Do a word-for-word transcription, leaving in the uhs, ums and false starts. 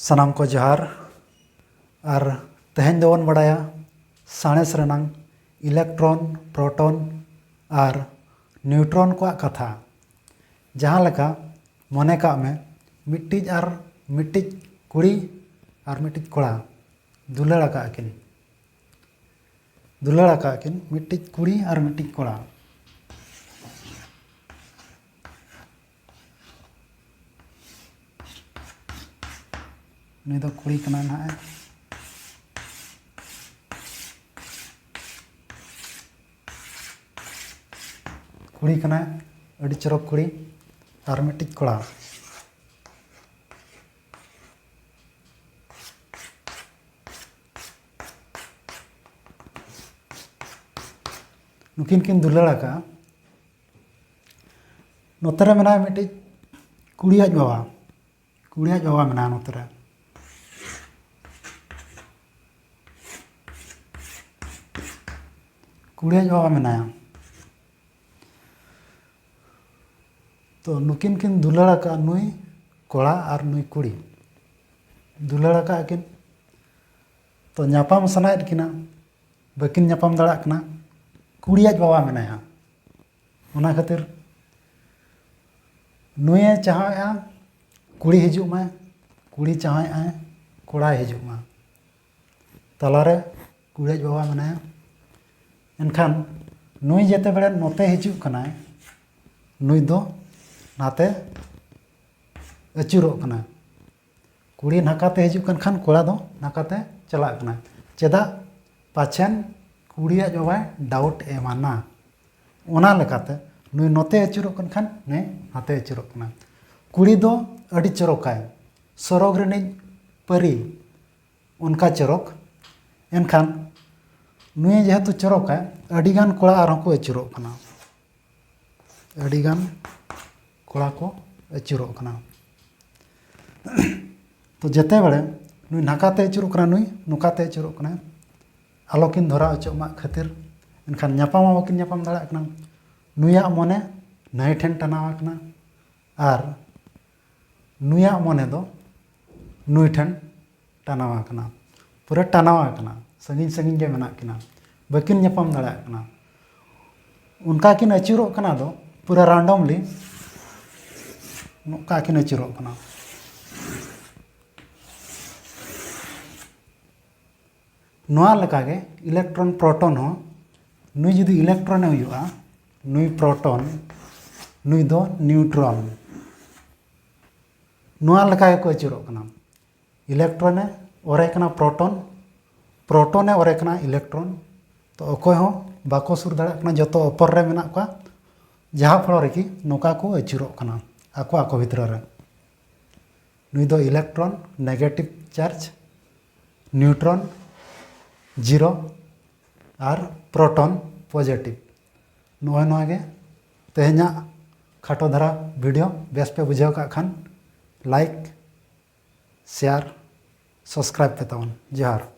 ᱥᱟᱱᱟᱢ ᱠᱚ ᱡᱚᱦᱟᱨ᱾ ᱟᱨ ᱛᱮᱦᱮᱧ ᱫᱚᱵᱚᱱ ᱵᱟᱲᱟᱭᱟ ᱥᱟᱬᱮᱥ ᱨᱮᱱᱟᱝ ᱤᱞᱮᱠᱴᱨᱚᱱ, ᱯᱨᱚᱴᱚᱱ ᱟᱨ ᱱᱤᱭᱩᱴᱨᱚᱱ ᱠᱚᱣᱟᱜ ᱠᱟᱛᱷᱟ᱾ ᱡᱟᱦᱟᱸ ᱞᱮᱠᱟ, ᱢᱚᱱᱮ ᱠᱟᱜ ᱢᱮ, ᱢᱤᱫᱴᱤᱡ ᱟᱨ ᱢᱤᱫᱴᱤᱡ ᱠᱩᱲᱤ ᱟᱨ ᱢᱤᱫᱴᱤᱡ ᱠᱚᱲᱟ ᱫᱩᱞᱟᱹᱲ ᱟᱠᱟᱫ ᱠᱤᱱ᱾ ᱫᱩᱞᱟᱹᱲ ᱟᱠᱟᱫ ᱠᱤᱱ ᱢᱤᱫᱴᱤᱡ ᱠᱩᱲᱤ ᱟᱨ ᱢᱤᱫᱴᱤᱡ ᱠᱚᱲᱟ᱾ ᱩᱱᱤ ᱫᱚ ᱠᱩᱲᱤ ᱠᱟᱱᱟᱭ ᱱᱟᱦᱟᱜ᱾ ᱠᱩᱲᱤ ᱠᱟᱱᱟᱭ, ᱟᱹᱰᱤ ᱪᱚᱨᱚᱠ ᱠᱩᱲᱤ, ᱟᱨ ᱢᱤᱫᱴᱤᱡ ᱠᱚᱲᱟ᱾ ᱱᱩᱠᱤᱱ ᱠᱤᱱ ᱫᱩᱞᱟᱹᱲ ᱟᱠᱟᱫᱼᱟ᱾ ᱱᱚᱛᱮ ᱨᱮ ᱢᱮᱱᱟᱭᱟ ᱢᱤᱫᱴᱤᱡ ᱠᱩᱲᱤᱭᱟᱜ ᱵᱟᱵᱟ, ᱠᱩᱲᱤᱭᱟᱜ ᱵᱟᱵᱟ ᱢᱮᱱᱟᱭᱟ ᱱᱚᱛᱮ ᱨᱮ, ᱠᱩᱲᱤᱭᱟᱜ ᱵᱟᱵᱟ ᱢᱮᱱᱟᱭᱟ᱾ ᱛᱚ ᱱᱩᱠᱤᱱ ᱠᱤᱱ ᱫᱩᱞᱟᱹᱲ ᱟᱠᱟᱫᱼᱟ, ᱱᱩᱭ ᱠᱚᱲᱟ ᱟᱨ ᱱᱩᱭ ᱠᱩᱲᱤ ᱫᱩᱞᱟᱹᱲ ᱟᱠᱟᱫ ᱠᱤᱱ᱾ ᱛᱚ ᱧᱟᱯᱟᱢ ᱥᱟᱱᱟᱭᱮᱫ ᱠᱤᱱᱟ, ᱵᱟᱹᱠᱤᱱ ᱧᱟᱯᱟᱢ ᱫᱟᱲᱮᱭᱟᱜ ᱠᱟᱱᱟ᱾ ᱠᱩᱲᱤᱭᱟᱜ ᱵᱟᱵᱟ ᱢᱮᱱᱟᱭᱟ, ᱚᱱᱟ ᱠᱷᱟᱹᱛᱤᱨ ᱱᱩᱭᱮ ᱪᱟᱦᱟᱣᱮᱫᱼᱟ ᱠᱩᱲᱤ ᱦᱤᱡᱩᱜ ᱢᱟᱭ, ᱠᱩᱲᱤ ᱪᱟᱦᱟᱣᱮᱫᱼᱟᱭ ᱠᱚᱲᱟᱭ ᱦᱤᱡᱩᱜ ᱢᱟ᱾ ᱛᱟᱞᱟᱨᱮ ᱠᱩᱲᱤᱭᱟᱜ ᱵᱟᱵᱟ ᱢᱮᱱᱟᱭᱟ᱾ ᱮᱱᱠᱷᱟᱱ ᱱᱩᱭ ᱡᱮᱛᱮ ᱵᱮᱲᱮ ᱱᱚᱛᱮ ᱦᱤᱡᱩᱜ ᱠᱟᱱᱟᱭ, ᱱᱩᱭ ᱫᱚ ᱱᱟᱛᱮ ᱟᱹᱪᱩᱨᱚᱜ ᱠᱟᱱᱟ᱾ ᱠᱩᱲᱤ ᱱᱟᱠᱟᱛᱮ ᱦᱤᱡᱩᱜ ᱠᱟᱱ ᱠᱷᱟᱱ ᱠᱚᱲᱟ ᱫᱚ ᱱᱟᱠᱟᱛᱮ ᱪᱟᱞᱟᱜ ᱠᱟᱱᱟ᱾ ᱪᱮᱫᱟᱜ? ᱯᱟᱪᱷᱮᱱ ᱠᱩᱲᱤᱭᱟᱜ ᱵᱟᱵᱟᱭ ᱰᱟᱣᱩᱴ ᱮᱢᱟᱱᱟ᱾ ᱚᱱᱟ ᱞᱮᱠᱟᱛᱮ ᱱᱩᱭ ᱱᱚᱛᱮ ᱟᱹᱪᱩᱨᱚᱜ ᱠᱟᱱ ᱠᱷᱟᱱ ᱱᱩᱭ ᱱᱟᱛᱮ ᱟᱹᱪᱩᱨᱚᱜ ᱠᱟᱱᱟ᱾ ᱠᱩᱲᱤ ᱫᱚ ᱟᱹᱰᱤ ᱪᱚᱨᱚᱠᱟᱭ, ᱥᱚᱨᱚᱜᱽ ᱨᱤᱱᱤᱡ ᱯᱟᱹᱨᱤ, ᱚᱱᱠᱟ ᱪᱚᱨᱚᱠ᱾ ᱮᱱᱠᱷᱟᱱ ᱱᱩᱭ ᱡᱮᱦᱮᱛᱩ ᱪᱚᱨᱚᱠᱟᱭ, ᱟᱹᱰᱤᱜᱟᱱ ᱠᱚᱲᱟ ᱟᱨᱦᱚᱸ ᱠᱚ ᱟᱹᱪᱩᱨᱚᱜ ᱠᱟᱱᱟ, ᱟᱹᱰᱤᱜᱟᱱ ᱠᱚᱲᱟ ᱠᱚ ᱟᱹᱪᱩᱨᱚᱜ ᱠᱟᱱᱟ᱾ ᱛᱚ ᱡᱮᱛᱮ ᱵᱮᱲᱮ ᱱᱩᱭ ᱱᱟᱠᱟᱛᱮ ᱟᱹᱪᱩᱨᱚᱜ ᱠᱟᱱᱟ, ᱱᱩᱭ ᱱᱚᱝᱠᱟᱛᱮ ᱟᱹᱪᱩᱨᱚᱜ ᱠᱟᱱᱟᱭ, ᱟᱞᱚᱠᱤᱱ ᱫᱷᱚᱨᱟ ᱦᱚᱪᱚᱜ ᱢᱟ ᱠᱷᱟᱹᱛᱤᱨ, ᱮᱱᱠᱷᱟᱱ ᱧᱟᱯᱟᱢ ᱦᱚᱸ ᱵᱟᱹᱠᱤᱱ ᱧᱟᱯᱟᱢ ᱫᱟᱲᱮᱭᱟᱜ ᱠᱟᱱᱟ᱾ ᱱᱩᱭᱟᱜ ᱢᱚᱱᱮ ᱱᱟᱹᱭ ᱴᱷᱮᱱ ᱴᱟᱱᱟᱣ ᱟᱠᱟᱱᱟ ᱟᱨ ᱱᱩᱭᱟᱜ ᱢᱚᱱᱮ ᱫᱚ ᱱᱩᱭ ᱴᱷᱮᱱ ᱴᱟᱱᱟᱣ ᱟᱠᱟᱱᱟ, ᱯᱩᱨᱟᱹ ᱴᱟᱱᱟᱣ ᱟᱠᱟᱱᱟ, ᱥᱟᱺᱜᱤᱧ ᱥᱟᱺᱜᱤᱧ ᱜᱮ ᱢᱮᱱᱟᱜ ᱠᱤᱱᱟ, ᱵᱟᱹᱠᱤᱱ ᱧᱟᱯᱟᱢ ᱫᱟᱲᱮᱭᱟᱜ ᱠᱟᱱᱟ᱾ ᱚᱱᱠᱟ ᱠᱤᱱ ᱟᱹᱪᱩᱨᱚᱜ ᱠᱟᱱᱟ ᱫᱚ ᱯᱩᱨᱟᱹ randomly ᱱᱚᱝᱠᱟ ᱠᱤᱱ ᱟᱹᱪᱩᱨᱚᱜ ᱠᱟᱱᱟ᱾ ᱱᱚᱣᱟ ᱞᱮᱠᱟᱜᱮ electron proton ᱦᱚᱸ, ᱱᱩᱭ ᱡᱩᱫᱤ electron ᱮ ᱦᱩᱭᱩᱜᱼᱟ, ᱱᱩᱭ proton, ᱱᱩᱭ ᱫᱚ neutron, ᱱᱚᱣᱟ ᱞᱮᱠᱟ ᱜᱮᱠᱚ ᱟᱹᱪᱩᱨᱚᱜ ᱠᱟᱱᱟ᱾ Electron ᱮ ᱚᱨᱮ ᱠᱟᱱᱟ proton, proton ᱮ ᱚᱨᱮ ᱠᱟᱱᱟ electron᱾ ᱛᱚ ᱚᱠᱚᱭ ᱦᱚᱸ ᱵᱟᱠᱚ ᱥᱩᱨ ᱫᱟᱲᱮᱭᱟᱜ ᱠᱟᱱᱟ, ᱡᱚᱛᱚ ᱚᱯᱚᱨ ᱨᱮ ᱢᱮᱱᱟᱜ ᱠᱚᱣᱟ, ᱡᱟᱦᱟᱸ ᱯᱷᱚᱞᱚ ᱨᱮᱠᱤ ᱱᱚᱝᱠᱟ ᱠᱚ ᱟᱹᱪᱩᱨᱚᱜ ᱠᱟᱱᱟ ᱟᱠᱚ ᱟᱠᱚ ᱵᱷᱤᱛᱨᱤ ᱨᱮ᱾ ᱱᱩᱭ ᱫᱚ electron negative charge, neutron zero ᱟᱨ proton positive᱾ ᱱᱚᱜᱼᱚᱭ ᱱᱚᱣᱟ ᱜᱮ ᱛᱮᱦᱮᱧᱟᱜ ᱠᱷᱟᱴᱚ ᱫᱷᱟᱨᱟ video᱾ ᱵᱮᱥ ᱯᱮ ᱵᱩᱡᱷᱟᱹᱣ ᱠᱟᱜ ᱠᱷᱟᱱ like, share, subscribe ᱯᱮ ᱛᱟᱵᱚᱱ᱾ ᱡᱚᱦᱟᱨ᱾